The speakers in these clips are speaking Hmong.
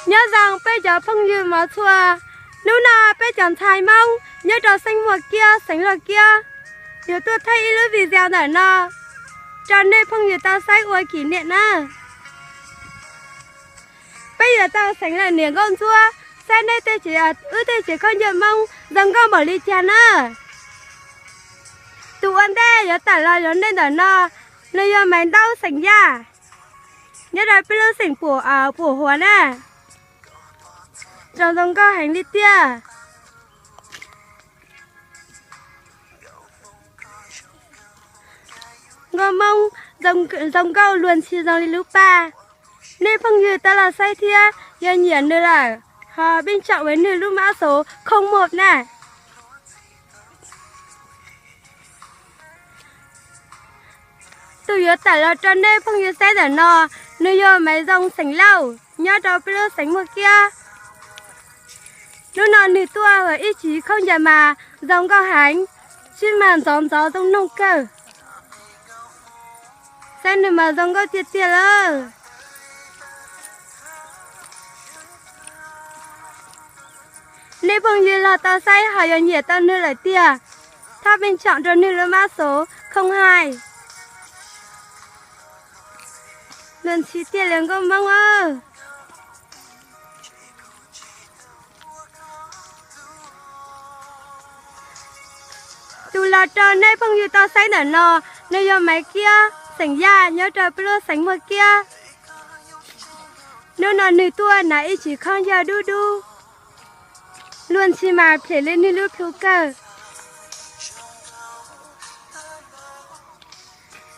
Nyob zoo peb cov phooj ywg mov txhua, hnub no peb cov ntxhais Hmoob nyob rau xeev Muas Kiab, xeev Luag Kiab, yuav tuaj thaij ib lub video ntawm no rau nej phooj ywg tau saib ua kỷ niệm na. Peb yuav tau xeev lawm niam nkauj ntsuab, saib nej tej tsev, wb tej tsev khaub ncaws Hmoob zoo nkauj npaum li cas na. Tus ua ntej yuav tawm los yog nej ntawm no, nws yog Maiv Ntaub xeem Yaj, nyob rau peb lub xeem Pum, Pum Huam na. Zoo nkauj heev li tiag. Nkauj Hmoob zoo nkauj luag ntxhi zoo li lub paj. Nej phooj ywg tau los saib thiab yog nyiam nws lawm, ho peb tsom nws lub mab xuv khoo mos na. Tus yuav tawm los rau nej phooj ywg saib ntawm no, nws yog Maiv Zoo xeem Lauj, nyob rau peb lub xeev Muas Kiab. Hnub no nws tuaj ua ib tsiv khaub ncaws mas zoo nkauj heev, tsis mas ntxov ntxov zoo noog kawg. Saib nws mas zoo nkauj tiag tiag lawm. Nej phooj ywg los tau saib ho yog nyiam tau nws lawm tiag, thov peb tsom rau nws lub mab xuv khoo hais. Luag ntxhi tiag li nkauj Hmoob. Tus los rau nej phooj ywg tau saib ntawm no, nws yog Maiv Kiab xeem Yaj, nyob rau peb lub xeev Muas Kiab. Hnub no nws tuaj hnav ib tsiv khaub ncaws dub dub, luag ntxhi mas phem li nws lub plhu kawg.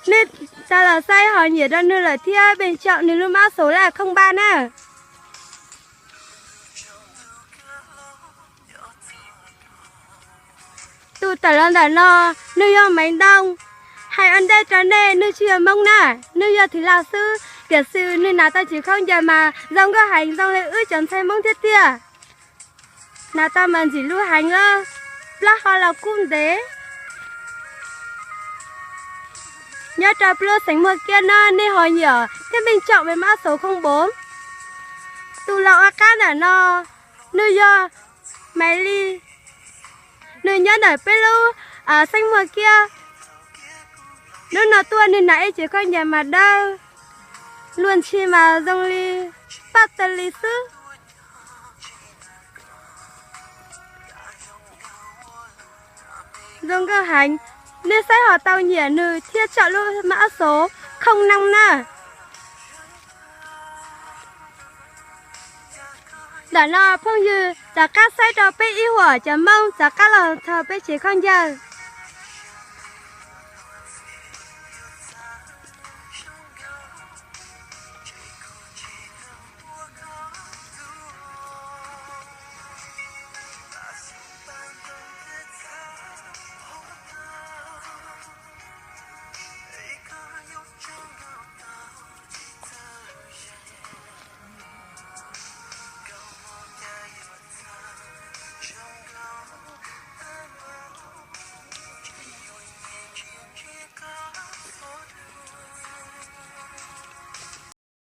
Nej tau los saib ho nyiam rau nws lawm thiab peb tsom nws lub mab xuv laj khoo npaj na. Tus tawm los ntawm no, nws yog Maiv Ntoo. Hais ua ntej rau nej, nws tsis yog Hmoob na, nws yog thwv Lauj xwb, tiam sis nws hnav tau tsiv khaub ncaws mas zoo nkauj heev zoo li wb cov ntxhais Hmoob thiab tiag. Hnav tau mas ntxim hlub heev lawm, plaub hau los kub ntev. Nyob rau peb lub xeev Muas Kiab no nej ho nyiam thiab peb tsom nws mab xuv khoo npaj. Tus los ua qab ntawm no, nws yog Maiv Lis, nws nyob ntawm peb lub xeev Muas Kiab. Hnub no tuaj nws hnav ib tsiv khaub ncaws mas dawb, luag ntxhi mas zoo li paj taw li xwb. Zoo nkauj heev, nej saib ho tau nyiam nws thiab tsom lub mab xuv khoo noog na. Ntawm no phooj ywg rov qab saib rau peb ib huam cov Hmoob rov qab los txog peb tsev khaub ncaws.